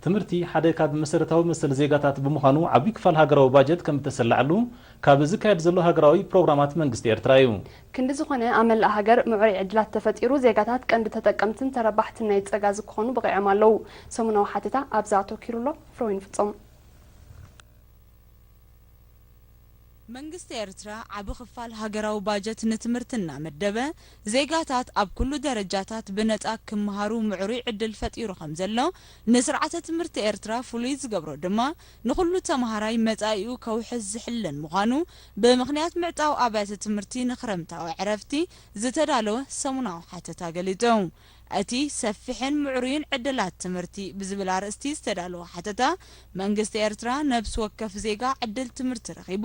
ትምህርቲ ሓደ ካብ መሰረታዊ መሰል ዜጋታት ብምዃኑ ዓብዪ ክፋል ሃገራዊ ባጀት ከም እተሰላዐሉ ካብ ዝካየድ ዘሎ ሃገራዊ ፕሮግራማት መንግስቲ ኤርትራ እዩ። ክንዲ ዝኾነ ኣብ መላእ ሃገር ምዕሩይ ዕድላት ተፈጢሩ ዜጋታት ቀንዲ ተጠቀምትን ተረባሕትን ናይ ጸጋ ዝክኾኑ በቒዖም ኣለዉ። ሰሙናዊ ሓተታ ኣብዛ ኣተኪሩ ኣሎ። ፍሮይን ፍጹም። መንግስቲ ኤርትራ ዓቢ ክፋል ሃገራዊ ባጀት ንትምህርቲ እናመደበ፣ ዜጋታት ኣብ ኩሉ ደረጃታት ብነጻ ክመሃሩ ምዕሩይ ዕድል ፈጢሩ ከም ዘሎ፣ ንስርዓተ ትምህርቲ ኤርትራ ፍሉይ ዝገብሮ ድማ፣ ንኹሉ ተመሃራይ መጻኢኡ ከውሕስ ዝሕልን ምዃኑ፣ ብምኽንያት ምዕጻው ኣብያተ ትምህርቲ ንክረምታዊ ዕረፍቲ ዝተዳለወ ሰሙናዊ ሓተታ ገሊጹ። እቲ ሰፊሕን ምዕሩይን ዕድላት ትምህርቲ ብዝብል ኣርእስቲ ዝተዳለወ ሓተታ፣ መንግስቲ ኤርትራ ነብሲ ወከፍ ዜጋ ዕድል ትምህርቲ ረኺቡ፣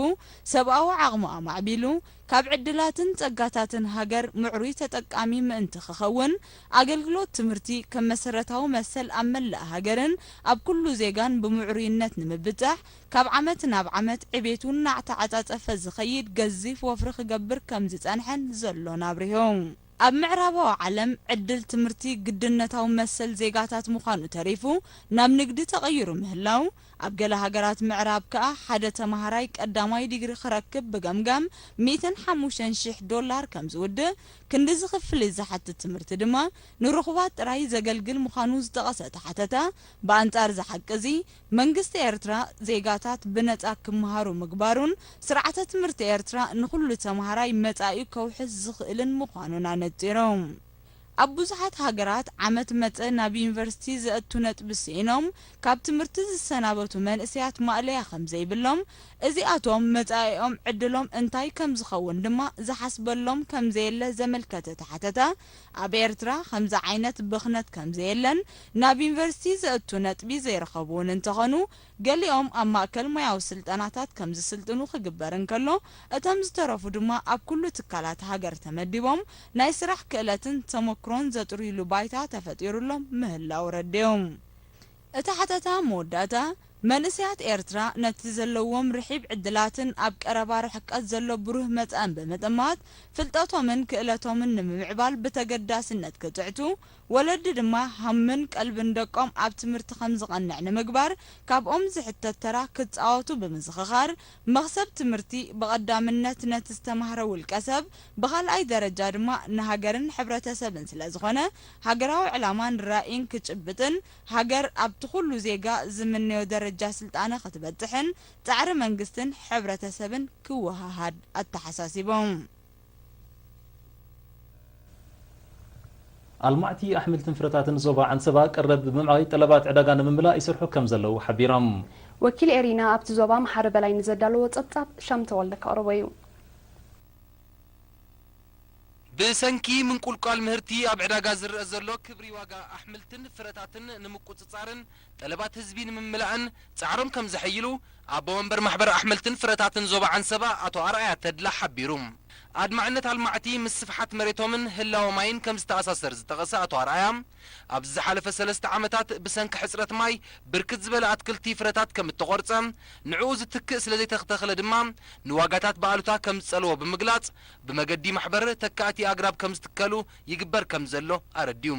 ሰብኣዊ ዓቕሙ ኣማዕቢሉ፣ ካብ ዕድላትን ጸጋታትን ሃገር ምዕሩይ ተጠቃሚ ምእንቲ ክኸውን፣ ኣገልግሎት ትምህርቲ ከም መሰረታዊ መሰል ኣብ መላእ ሃገርን ኣብ ኩሉ ዜጋን ብምዕሩይነት ንምብጻሕ፣ ካብ ዓመት ናብ ዓመት ዕቤቱ እናተዓጻጸፈ ዝኸይድ ገዚፍ ወፍሪ ክገብር ከም ዝጸንሐን ዘሎን ኣብሪሁ። ኣብ ምዕራባዊ ዓለም ዕድል ትምህርቲ ግድነታዊ መሰል ዜጋታት ምዃኑ ተሪፉ ናብ ንግዲ ተቐይሩ ምህላው፣ ኣብ ገለ ሃገራት ምዕራብ ከኣ ሓደ ተመሃራይ ቀዳማይ ዲግሪ ክረክብ ብገምጋም ሚእትን ሓሙሽተን ሽሕ ዶላር ከም ዝውድእ፣ ክንዲ ዝኽፍል ዝሓትት ትምህርቲ ድማ ንርኹባት ጥራይ ዘገልግል ምዃኑ ዝጠቐሰ እቲ ሓተታ፣ ብኣንጻር እዚ ሓቂ እዚ፣ መንግስቲ ኤርትራ ዜጋታት ብነጻ ክመሃሩ ምግባሩን ስርዓተ ትምህርቲ ኤርትራ ንኹሉ ተመሃራይ መጻኢኡ ከውሕስ ዝኽእልን ምዃኑን ኣነጺሩ። ኣብ ብዙሓት ሃገራት ዓመት መጸ ናብ ዩኒቨርሲቲ ዘእቱ ነጥቢ ስኢኖም ካብ ትምህርቲ ዝሰናበቱ መንእሰያት ማእለያ ከም ዘይብሎም፣ እዚኣቶም መጻኢኦም ዕድሎም እንታይ ከም ዝኸውን ድማ ዝሓስበሎም ከም ዘየለ ዘመልከተ እቲ ሓተታ፣ ኣብ ኤርትራ ከምዚ ዓይነት ብኽነት ከም ዘየለን ናብ ዩኒቨርሲቲ ዘእቱ ነጥቢ ዘይረኸቡ እውን እንተኾኑ፣ ገሊኦም ኣብ ማእከል ሞያዊ ስልጠናታት ከም ዝስልጥኑ ክግበር እንከሎ፣ እቶም ዝተረፉ ድማ ኣብ ኩሉ ትካላት ሃገር ተመዲቦም ናይ ስራሕ ክእለትን ተመክሮን ዘጥርዩሉ ባይታ ተፈጢሩሎም ምህላው ረድዮም። እቲ ሓተታ መወዳእታ፣ መንእሰያት ኤርትራ ነቲ ዘለዎም ርሒብ ዕድላትን ኣብ ቀረባ ርሕቀት ዘሎ ብሩህ መጻእን ብምጥማት፣ ፍልጠቶምን ክእለቶምን ንምምዕባል ብተገዳስነት ክጽዕቱ፣ ወለዲ ድማ ሃምን ቀልብን ደቆም ኣብ ትምህርቲ ከም ዝቐንዕ ንምግባር ካብኦም ዝሕተት ተራ ክጻወቱ ብምዝኽኻር፣ መኽሰብ ትምህርቲ ብቐዳምነት ነቲ ዝተማህረ ውልቀ ሰብ፣ ብኻልኣይ ደረጃ ድማ ንሃገርን ሕብረተሰብን ስለ ዝኾነ፣ ሃገራዊ ዕላማን ራኢን ክጭብጥን፣ ሃገር ኣብቲ ኩሉ ዜጋ ዝምነዮ ደረጃ ስልጣነ ክትበጽሕን ጻዕሪ መንግስትን ሕብረተሰብን ክወሃሃድ ኣተሓሳሲቦም። ኣልማዕቲ ኣሕምልትን ፍረታትን ዞባ ዓንሰባ ቀረብ ብምዕባይ ጠለባት ዕዳጋ ንምምላእ ይሰርሑ ከም ዘለዉ ሓቢሮም። ወኪል ኤሪና ኣብቲ ዞባ መሓሪ በላይ ንዘዳለዎ ጸብጻብ ሻም ተወልደ ከቕርቦ እዩ። ብሰንኪ ምንቁልቋል ምህርቲ ኣብ ዕዳጋ ዝረአ ዘሎ ክብሪ ዋጋ ኣሕምልትን ፍረታትን ንምቁጽጻርን ጠለባት ህዝቢ ንምምላእን ጻዕሮም ከም ዘሐይሉ ኣቦ መንበር ማሕበር ኣሕምልትን ፍረታትን ዞባ ዓንሰባ ኣቶ ኣርኣያ ተድላ ሓቢሩ። ኣድማዕነት ኣልማዕቲ ምስ ስፍሓት መሬቶምን ህላወ ማይን ከም ዝተኣሳሰር ዝጠቐሰ ኣቶ ኣርኣያ፣ ኣብዚ ዝሓለፈ ሰለስተ ዓመታት ብሰንኪ ሕጽረት ማይ ብርክት ዝበለ ኣትክልቲ ፍረታት ከም እተቖርጸ፣ ንዕኡ ዝትክእ ስለ ዘይተተኽለ ድማ ንዋጋታት ብኣሉታ ከም ዝጸልዎ ብምግላጽ፣ ብመገዲ ማሕበር ተካእቲ ኣግራብ ከም ዝትከሉ ይግበር ከም ዘሎ ኣረድዩ።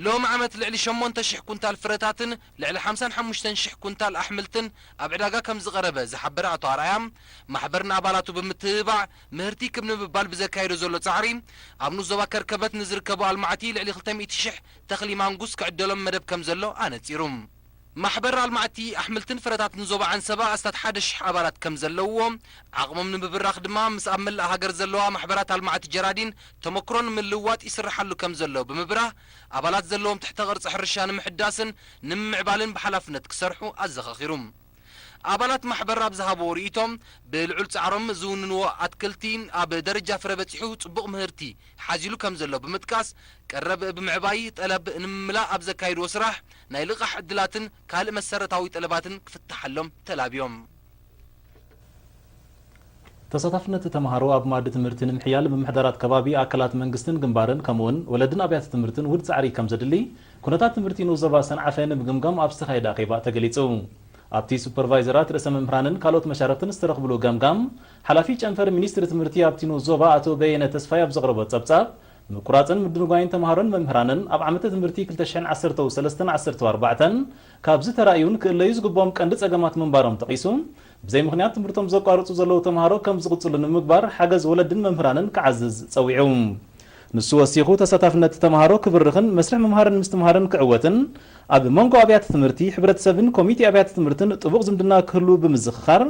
ሎሚ ዓመት ልዕሊ ሸሞንተ ሽሕ ኩንታል ፍረታትን ልዕሊ ሓምሳን ሓሙሽተን ሽሕ ኩንታል ኣሕምልትን ኣብ ዕዳጋ ከም ዝቐረበ ዝሓበረ ኣቶ ኣርኣያ፣ ማሕበር ንኣባላቱ ብምትብባዕ ምህርቲ ክብ ንምባል ብዘካየዶ ዘሎ ጻዕሪ፣ ኣብ ንኡስ ዞባ ከርከበት ንዝርከቡ ኣልማዕቲ ልዕሊ ክልተ ሚእቲ ሽሕ ተኽሊ ማንጉስ ክዕደሎም መደብ ከም ዘሎ ኣነጺሩ። ማሕበር ኣልማዕቲ ኣሕምልትን ፍረታትን ዞባ ዓንሰባ ኣስታት ሓደ ሽሕ ኣባላት ከም ዘለውዎ፣ ዓቕሞም ንምብራኽ ድማ ምስ ኣብ መላእ ሃገር ዘለዋ ማሕበራት ኣልማዕቲ ጀራዲን ተመክሮ ንምልውዋጥ ይስርሓሉ ከም ዘሎ ብምብራህ፣ ኣባላት ዘለዎም ትሕተ ቅርጺ ሕርሻ ንምሕዳስን ንምምዕባልን ብሓላፍነት ክሰርሑ ኣዘኻኺሩ። ኣባላት ማሕበር ኣብ ዝሃብዎ ርእይቶም፣ ብልዑል ጻዕሮም ዝውንንዎ ኣትክልቲ ኣብ ደረጃ ፍረ በጺሑ ጽቡቕ ምህርቲ ሓዚሉ ከም ዘሎ ብምጥቃስ፣ ቀረብ ብምዕባይ ጠለብ ንምምላእ ኣብ ዘካይድዎ ስራሕ ናይ ልቓሕ ዕድላትን ካልእ መሰረታዊ ጠለባትን ክፍትሓሎም ተላብዮም። ተሳታፍነት ተመሃሮ ኣብ መኣዲ ትምህርቲ ንምሕያል ምምሕዳራት ከባቢ፣ ኣካላት መንግስትን ግንባርን ከምኡውን ወለድን ኣብያተ ትምህርትን ውድ ጻዕሪ ከም ዘድሊ ኩነታት ትምህርቲ ንኡስ ዞባ ሰንዓፈ ንምግምጋም ኣብ ዝተኻየደ ኣኼባ ተገሊጹ። ኣብቲ ሱፐርቫይዘራት፣ ርእሰ መምህራንን ካልኦት መሻርኽትን ዝተረኽብሉ ገምጋም፣ ሓላፊ ጨንፈር ሚኒስትሪ ትምህርቲ ኣብቲ ንኡስ ዞባ ኣቶ በየነ ተስፋይ ኣብ ዘቕረቦ ጸብጻብ፣ ምቁራጽን ምድንጓይን ተምሃሮን መምህራንን ኣብ ዓመተ ትምህርቲ ክልተ ሽሕን ዓሰርተው ሰለስተን ዓሰርተው ኣርባዕተን ካብዚ ተራእዩን ክእለዩ ዝግብኦም ቀንዲ ጸገማት ምንባሮም ጠቒሱ፣ ብዘይ ምኽንያት ትምህርቶም ዘቋርጹ ዘለዉ ተምሃሮ ከም ዝቕጽሉ ንምግባር ሓገዝ ወለድን መምህራንን ክዓዝዝ ጸዊዑ። ንሱ ወሲኹ፣ ተሳታፍነት ተምሃሮ ክብርኽን መስርሕ ምምሃርን ምስትምሃርን ክዕወትን፣ ኣብ መንጎ ኣብያተ ትምህርቲ፣ ሕብረተሰብን ኮሚቴ ኣብያተ ትምህርትን ጥቡቕ ዝምድና ክህሉ ብምዝኽኻር፣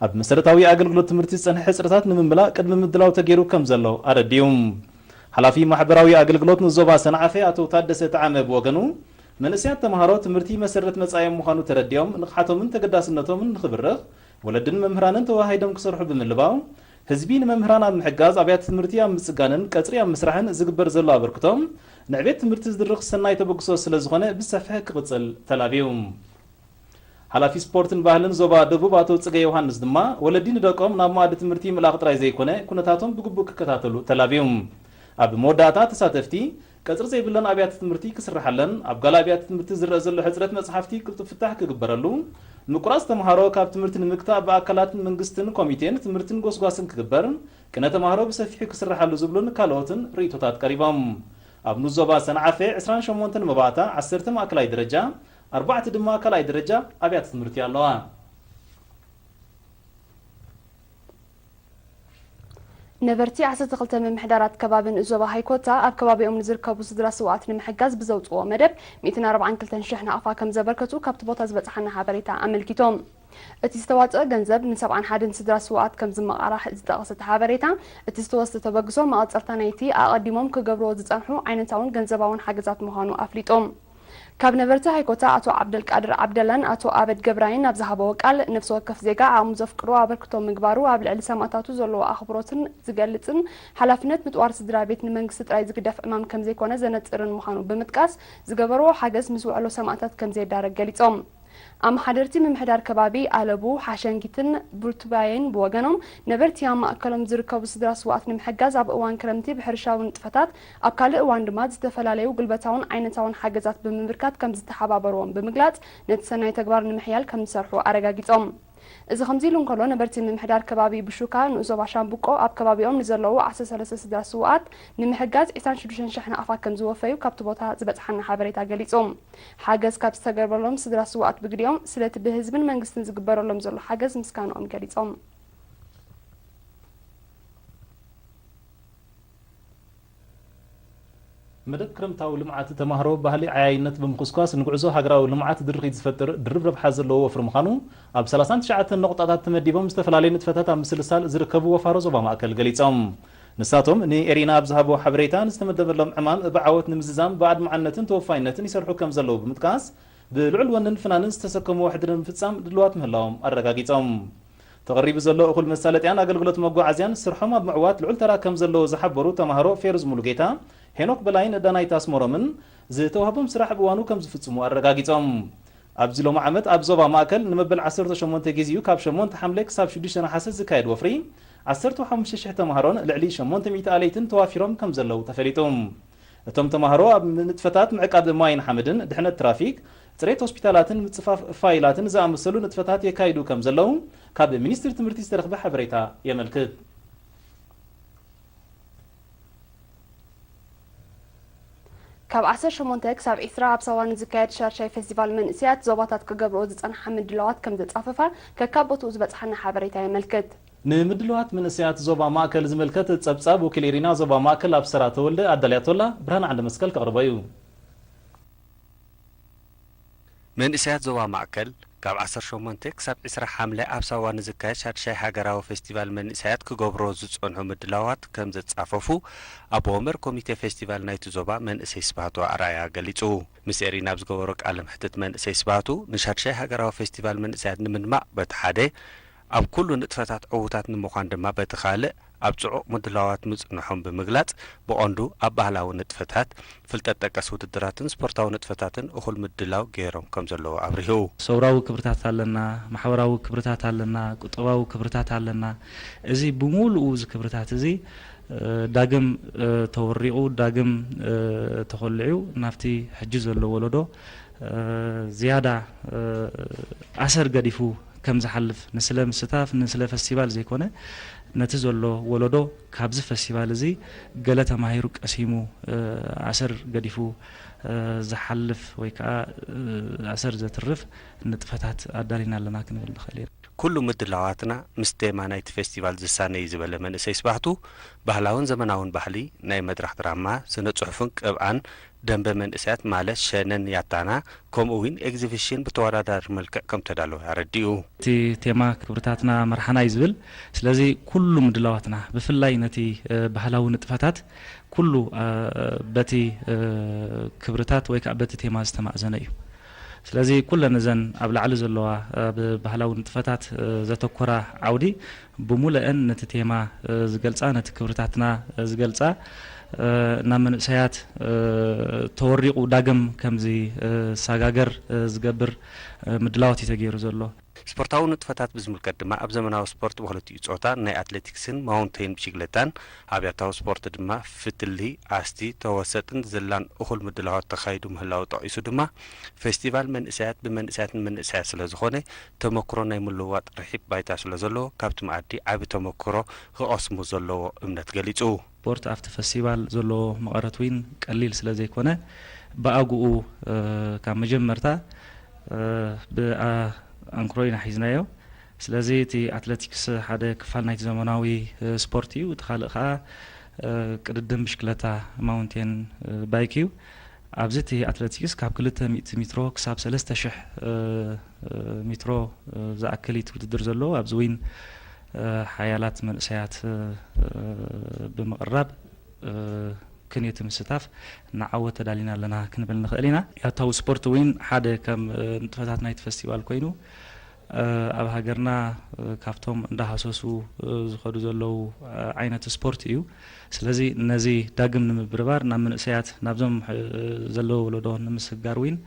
ኣብ መሰረታዊ ኣገልግሎት ትምህርቲ ዝጸንሐ ሕጽረታት ንምምላእ ቅድሚ ምድላው ተገይሩ ከም ዘሎ ኣረዲኡ። ሓላፊ ማሕበራዊ ኣገልግሎት ንዞባ ሰንዓፈ ኣቶ ታደሰ ጠዓመ ብወገኑ፣ መንእሰያት ተምሃሮ ትምህርቲ መሰረት መጻኢኦም ምዃኑ ተረዲኦም፣ ንቕሓቶምን ተገዳስነቶምን ንኽብርኽ፣ ወለድን መምህራንን ተወሃሂዶም ክሰርሑ ብምልባው፣ ህዝቢ ንመምህራን ኣብ ምሕጋዝ፣ ኣብያተ ትምህርቲ ኣብ ምጽጋንን ቀጽሪ ኣብ ምስራሕን ዝግበር ዘሎ ኣበርክቶ፣ ንዕቤት ትምህርቲ ዝድርኽ ሰናይ ተበግሶ ስለ ዝኾነ፣ ብሰፊሕ ክቕጽል ተላብዩ። ሓላፊ ስፖርትን ባህልን ዞባ ደቡብ ኣቶ ጽገ ዮሃንስ ድማ፣ ወለዲ ንደቆም ናብ መኣዲ ትምህርቲ ምልኣኽ ጥራይ ዘይኮነ፣ ኩነታቶም ብግቡእ ክከታተሉ ተላብዩ። ኣብ መወዳእታ፣ ተሳተፍቲ፣ ቀጽሪ ዘይብለን ኣብያተ ትምህርቲ ክስርሓለን፣ ኣብ ገለ ኣብያተ ትምህርቲ ዝረአ ዘሎ ሕጽረት መጽሓፍቲ ቅልጡፍ ፍታሕ ክግበረሉ፣ ምቁራጽ ተምሃሮ ካብ ትምህርቲ ንምግታእ ብኣካላት መንግስትን ኮሚቴን ትምህርትን ጎስጓስን ክግበር፣ ቅነ ተምሃሮ ብሰፊሑ ክስርሓሉ ዝብሉን ካልኦትን ርእይቶታት ቀሪቦም። ኣብ ንኡስ ዞባ ሰንዓፈ፣ ዕስራን ሸሞንተን መባእታ፣ ዓሰርተ ማእከላይ ደረጃ፣ ኣርባዕተ ድማ ካልኣይ ደረጃ ኣብያተ ትምህርቲ ኣለዋ። ነበርቲ ዓሰርተ ክልተ ምምሕዳራት ከባቢ ንኡስ ዞባ ሃይኮታ ኣብ ከባቢኦም ንዝርከቡ ስድራ ስውኣት ንምሕጋዝ ብዘውፅዎ መደብ ሚእትን ኣርባዓን ክልተን ሽሕ ናቕፋ ከም ዘበርከቱ ካብቲ ቦታ ዝበፅሓና ሓበሬታ ኣመልኪቶም። እቲ ዝተዋፅአ ገንዘብ ንሰብዓን ሓደን ስድራ ስውኣት ከም ዝመቓራሕ ዝጠቐሰ እቲ ሓበሬታ፣ እቲ ዝተወስደ ተበግሶ መቐፀልታ ናይቲ ኣቐዲሞም ክገብርዎ ዝፀንሑ ዓይነታውን ገንዘባውን ሓገዛት ምዃኑ ኣፍሊጦም። ካብ ነበርቲ ሃይኮታ ኣቶ ዓብደልቃድር ዓብደላን ኣቶ ኣበድ ገብራይን ኣብ ዝሃበዎ ቃል፣ ነፍሲ ወከፍ ዜጋ ዓቕሙ ዘፍቅዶ ኣበርክቶ ምግባሩ ኣብ ልዕሊ ሰማእታቱ ዘለዎ ኣኽብሮትን ዝገልጽን ሓላፍነት ምጥዋር ስድራ ቤት ንመንግስቲ ጥራይ ዝግደፍ ዕማም ከምዘይኮነ ዘነጽርን ምዃኑ ብምጥቃስ፣ ዝገበርዎ ሓገዝ ምስ ውዕሎ ሰማእታት ከምዘይዳረግ ገሊጾም። ኣመሓደርቲ ምምሕዳር ከባቢ ኣለቡ፣ ሓሸንጊትን ቡርቱባየን ብወገኖም፣ ነበርቲ ኣብ ማእከሎም ዝርከቡ ስድራ ስውኣት ንምሕጋዝ ኣብ እዋን ክረምቲ ብሕርሻዊ ንጥፈታት፣ ኣብ ካልእ እዋን ድማ ዝተፈላለዩ ጉልበታውን ዓይነታውን ሓገዛት ብምብርካት ከም ዝተሓባበርዎም ብምግላጽ፣ ነቲ ሰናይ ተግባር ንምሕያል ከም ዝሰርሑ ኣረጋጊጾም። እዚ ከምዚ ኢሉ እንከሎ፣ ነበርቲ ምምሕዳር ከባቢ ብሹካ ንኡስ ዞባ ሻምብቆ ኣብ ከባቢኦም ንዘለዉ ዓሰርተ ሰለስተ ስድራ ስውኣት ንምሕጋዝ ዕስራን ሽዱሽተን ሽሕ ናቕፋ ከም ዝወፈዩ ካብቲ ቦታ ዝበጽሓና ሓበሬታ ገሊጹ። ሓገዝ ካብ ዝተገበረሎም ስድራ ስውኣት ብግዲኦም፣ ስለቲ ብህዝብን መንግስትን ዝግበረሎም ዘሎ ሓገዝ ምስጋንኦም ገሊጾም። መደብ ክረምታዊ ልምዓት ተማሃሮ ባህሊ ዓያይነት ብምኹስኳስ ንጉዕዞ ሃገራዊ ልምዓት ድርኺት ዝፈጥር ድርብ ረብሓ ዘለዎ ወፍሪ ምዃኑ ኣብ ሰላሳን ትሽዓተን ነቑጣታት ተመዲቦም ዝተፈላለዩ ንጥፈታት ኣብ ምስልሳል ዝርከቡ ወፋሮ ዞባ ማእከል ገሊጾም። ንሳቶም ንኤሪና ኣብ ዝሃብዎ ሓበሬታ፣ ንዝተመደበሎም ዕማም ብዓወት ንምዝዛም ብኣድማዕነትን ተወፋይነትን ይሰርሑ ከም ዘለዉ ብምጥቃስ፣ ብልዑል ወንን ፍናንን ዝተሰከምዎ ሕድሪ ንምፍጻም ድልዋት ምህላዎም ኣረጋጊጾም። ተቐሪቡ ዘሎ እኹል መሳለጥያን ኣገልግሎት መጓዓዝያን ስርሖም ኣብ ምዕዋት ልዑል ተራ ከም ዘለዎ ዝሓበሩ ተማሃሮ ፌሩዝ ሙሉጌታ፣ ሄኖክ በላይን ዳናይት ኣስመሮምን፣ ዝተዋህቦም ስራሕ ብእዋኑ ከም ዝፍጽሙ ኣረጋጊጾም። ኣብዚ ሎሚ ዓመት ኣብ ዞባ ማእከል ንመበል ዓሰርተ ሸሞንተ ግዜኡ ካብ ሸሞንተ ሓምለ ክሳብ ሽዱሽተ ነሓሰ ዝካየድ ወፍሪ፣ ዓሰርተ ሓሙሽተ ሽሕ ተማሃሮን ልዕሊ ሸሞንተ ሚእቲ ኣለይትን ተዋፊሮም ከም ዘለዉ ተፈሊጡ። እቶም ተማሃሮ ኣብ ንጥፈታት ምዕቃብ ማይን ሓመድን፣ ድሕነት ትራፊክ፣ ጽሬት ሆስፒታላትን ምጽፋፍ ፋይላትን ዝኣመሰሉ ንጥፈታት የካይዱ ከም ዘለዉ ካብ ሚኒስትሪ ትምህርቲ ዝተረኽበ ሓበሬታ የመልክት። ካብ ዓሰርተ ሸሞንተ ክሳብ ዒስራ ኣብ ሳዋ ንዝካየድ ሻድሻይ ፌስቲቫል መንእሰያት ዞባታት ክገብርኦ ዝጸንሓ ምድላዋት ከም ዘጻፈፋ ከካብ ቦትኡ ዝበጽሓና ሓበሬታ የመልክት። ንምድላዋት መንእሰያት ዞባ ማእከል ዝምልከት ጸብጻብ ወኪል ኤሪና ዞባ ማእከል ኣብሰራ ተወልደ ኣዳልያቶላ፣ ብርሃን ዓንደ መስቀል ከቕርቦ እዩ። መንእሰያት ዞባ ማእከል ካብ ዓሰርተ ሸሞንተ ክሳብ ዒስራ ሓምለ ኣብ ሳዋ ንዝካየድ ሻድሻይ ሃገራዊ ፌስቲቫል መንእሰያት ክገብሮ ዝጸንሑ ምድላዋት ከም ዘጻፈፉ ኣቦ ወንበር ኮሚቴ ፌስቲቫል ናይቲ ዞባ መንእሰይ ስብሃቱ ኣርኣያ ገሊጹ። ምስ ኤሪና ኣብ ዝገበሮ ቃለ መሕትት መንእሰይ ስብሃቱ ንሻድሻይ ሃገራዊ ፌስቲቫል መንእሰያት ንምድማቕ በቲ ሓደ፣ ኣብ ኩሉ ንጥፈታት ዕዉታት ንምዃን ድማ በቲ ካልእ ኣብ ጽዑቕ ምድላዋት ምጽንሖም ብምግላጽ፣ ብቐንዱ ኣብ ባህላዊ ንጥፈታት፣ ፍልጠት ጠቀስ ውድድራትን ስፖርታዊ ንጥፈታትን እኹል ምድላው ገይሮም ከም ዘለዉ ኣብሪሁ። ሰውራዊ ክብርታት ኣለና፣ ማሕበራዊ ክብርታት ኣለና፣ ቁጠባዊ ክብርታት ኣለና። እዚ ብምሉኡ እዚ ክብርታት እዚ፣ እ፣ ዳግም፣ እ፣ ተወሪቑ፣ ዳግም፣ እ፣ ተኾሊዑ ናብቲ ሕጂ ዘሎ ወለዶ፣ እ፣ ዝያዳ፣ እ፣ ኣሰር ገዲፉ ከም ዝሓልፍ፣ ንስለ ምስታፍ፣ ንስለ ፈስቲቫል ዘይኮነ፣ ነቲ ዘሎ ወለዶ ካብዚ ፈስቲቫል እዚ ገለ ተማሂሩ ቀሲሙ፣ እ፣ ኣሰር ገዲፉ፣ እ፣ ዝሓልፍ ወይ ከዓ፣ እ፣ ኣሰር ዘትርፍ ንጥፈታት ኣዳሊና ኣለና ክንብል ንኽእል ኢና። ኩሉ ምድላዋትና ምስ ቴማ ናይቲ ፌስቲቫል ዝሳነ እዩ ዝበለ መንእሰይ ስባህቱ፣ ባህላውን ዘመናውን ባህሊ፣ ናይ መድረኽ ድራማ፣ ስነ ጽሑፍን ቅብኣን ደንበ መንእሰያት ማለት ሸነን ያታና፣ ከምኡ እውን ኤግዚቢሽን ብተወዳዳሪ መልክዕ ከም ተዳለወ ኣረዲኡ። እቲ ቴማ ክብርታትና መርሓና እዩ ዝብል። ስለዚ ኩሉ ምድላዋትና ብፍላይ ነቲ፣ እ፣ ባህላዊ ንጥፈታት ኩሉ፣ እ፣ በቲ፣ እ፣ ክብርታት ወይ ከዓ በቲ ቴማ ዝተማእዘነ እዩ። ስለዚ ኩለን እዘን ኣብ ላዕሊ ዘለዋ፣ እ፣ ብባህላዊ ንጥፈታት፣ እ፣ ዘተኮራ ዓውዲ ብሙሉአን ነቲ ቴማ፣ እ፣ ዝገልጻ፣ ነቲ ክብርታትና፣ እ፣ ዝገልጻ፣ እ፣ ናብ መንእሰያት፣ እ፣ ተወሪቑ ዳግም ከምዚ፣ እ፣ ሳጋገር፣ እ፣ ዝገብር፣ እ፣ ምድላዋት እዩ ተገይሩ ዘሎ። ስፖርታዊ ንጥፈታት ብዝምልከት ድማ ኣብ ዘመናዊ ስፖርት ብክልቲኡ ጾታ ናይ ኣትሌቲክስን ማውንቴን ብሽግለታን ኣብያታዊ ስፖርት ድማ ፍትሊ፣ ኣስቲ፣ ተወሰጥን ዝላን እኹል ምድላዋት ተኻይዱ ምህላው ጠቒሱ ድማ ፌስቲቫል መንእሰያት ብመንእሰያት ንመንእሰያት ስለ ዝኾነ ተመክሮ ናይ ምልውዋጥ ርሒብ ባይታ ስለ ዘለዎ ካብቲ መኣዲ ዓቢ ተመክሮ ክቐስሙ ዘለዎ እምነት ገሊጹ። ስፖርት ኣብቲ ፈስቲቫል ዘለዎ መቐረት እውን ቀሊል ስለ ዘይኮነ ብኣግኡ፣ እ፣ ካብ መጀመርታ፣ እ፣ ብኣንክሮ ኢና ሒዝናዮ። ስለዚ እቲ ኣትሌቲክስ ሓደ ክፋል ናይቲ ዘመናዊ፣ እ፣ ስፖርት እዩ። እቲ ካልእ ከዓ፣ እ፣ ቅድድም ብሽክለታ ማውንቴን፣ እ፣ ባይክ እዩ። ኣብዚ እቲ ኣትሌቲክስ ካብ ክልተ ሚእቲ ሜትሮ ክሳብ ሰለስተ ሽሕ፣ እ፣ እ፣ ሜትሮ፣ እ፣ ዝኣክል እዩ እቲ ውድድር ዘለዎ። ኣብዚ እውን፣ እ፣ ሓያላት መንእሰያት፣ እ፣ እ፣ ብምቕራብ፣ እ፣ ክንዮቲ ምስታፍ ንዓወት ተዳሊና ኣለና ክንብል ንኽእል ኢና። ያታዊ ስፖርት እውን ሓደ ከም፣ እ፣ ንጥፈታት ናይቲ ፈስቲቫል ኮይኑ፣ እ፣ ኣብ ሃገርና፣ እ፣ ካብቶም እንዳሃሰሱ፣ እ፣ ዝኸዱ ዘለዉ፣ እ፣ ዓይነት ስፖርት እዩ። ስለዚ ነዚ ዳግም ንምብርባር ናብ መንእሰያት ናብዞም፣ እ፣ ዘለዉ ወለዶ ንምስግጋር እውን፣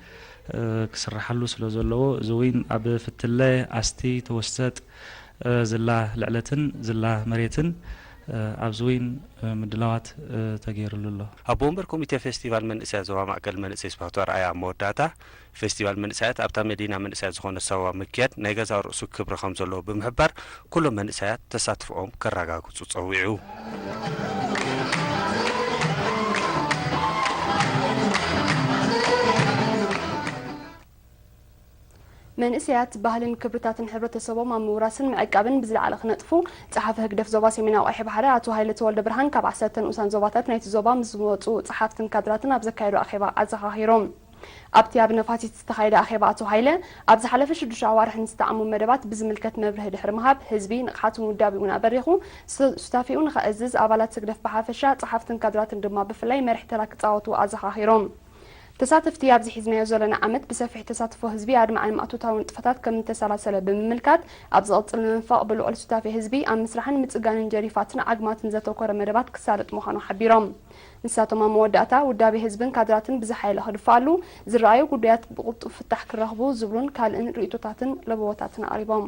እ፣ ክስርሓሉ ስለ ዘለዎ እዚ እውን ኣብ ፍትለ፣ ኣስቲ፣ ተወሰጥ፣ እ፣ ዝላ ልዕለትን ዝላ መሬትን፣ እ፣ ኣብዚ እውን፣ እ፣ ምድላዋት፣ እ፣ ተገይሩሉ ኣሎ። ኣቦ ወንበር ኮሚቴ ፌስቲቫል መንእሰያት ዞባ ማእከል መንእሰይ ስብሃቱ ኣርኣያ ኣብ መወዳእታ ፌስቲቫል መንእሰያት ኣብታ መዲና መንእሰያት ዝኾነት ሳዋ ምክያድ ናይ ገዛእ ርእሱ ክብሪ ከም ዘለዎ ብምሕባር ኩሎም መንእሰያት ተሳትፎኦም ከረጋግጹ ጸዊዑ። መንእሰያት ባህልን ክብርታትን ሕብረተሰቦም ኣብ ምውራስን ምዕቃብን ብዝለዓለ ክነጥፉ ጸሓፊ ህግደፍ ዞባ ሰሜናዊ ቀይሕ ባሕሪ ኣቶ ሃይለ ተወልደ ብርሃን ካብ ዓሰርተ ንኡሳን ዞባታት ናይቲ ዞባ ምስ ዝመጹ ጸሓፍትን ካድራትን ኣብ ዘካየዶ ኣኼባ ኣዘኻኺሮም። ኣብቲ ኣብ ነፋሲት ዝተኻየደ ኣኼባ ኣቶ ሃይለ ኣብ ዝሓለፈ ሽዱሽተ ኣዋርሕ ንዝተዓሙ መደባት ብዝምልከት መብርሂ ድሕሪ ምሃብ ህዝቢ ንቕሓቱን ውዳቤኡን ኣበሪኹ ሱታፌኡ ንኸዕዝዝ ኣባላት ህግደፍ ብሓፈሻ ጸሓፍትን ካድራትን ድማ ብፍላይ መሪሕ ተራ ክጻወቱ ኣዘኻኺሮም። ተሳተፍቲ ኣብዚ ሒዝናዮ ዘለና ዓመት ብሰፊሕ ተሳትፎ ህዝቢ ኣድማዕን ማእቶታዊ ንጥፈታት ከም እተሰላሰለ ብምምልካት ኣብ ዝቕጽል ንምንፋቕ ብልዑል ሱታፌ ህዝቢ ኣብ ምስራሕን ምጽጋንን ጀሪፋትን ዓግማትን ዘተኮረ መደባት ክሳለጥ ምዃኑ ሓቢሮም። ንሳቶም ኣብ መወዳእታ ውዳቤ ህዝብን ካድራትን ብዝሓየለ ክድፈኣሉ ዝረኣዩ ጉዳያት ብቕልጡፍ ፍታሕ ክረኽቡ ዝብሉን ካልእን ርእይቶታትን ለበዎታትን ኣቕሪቦም።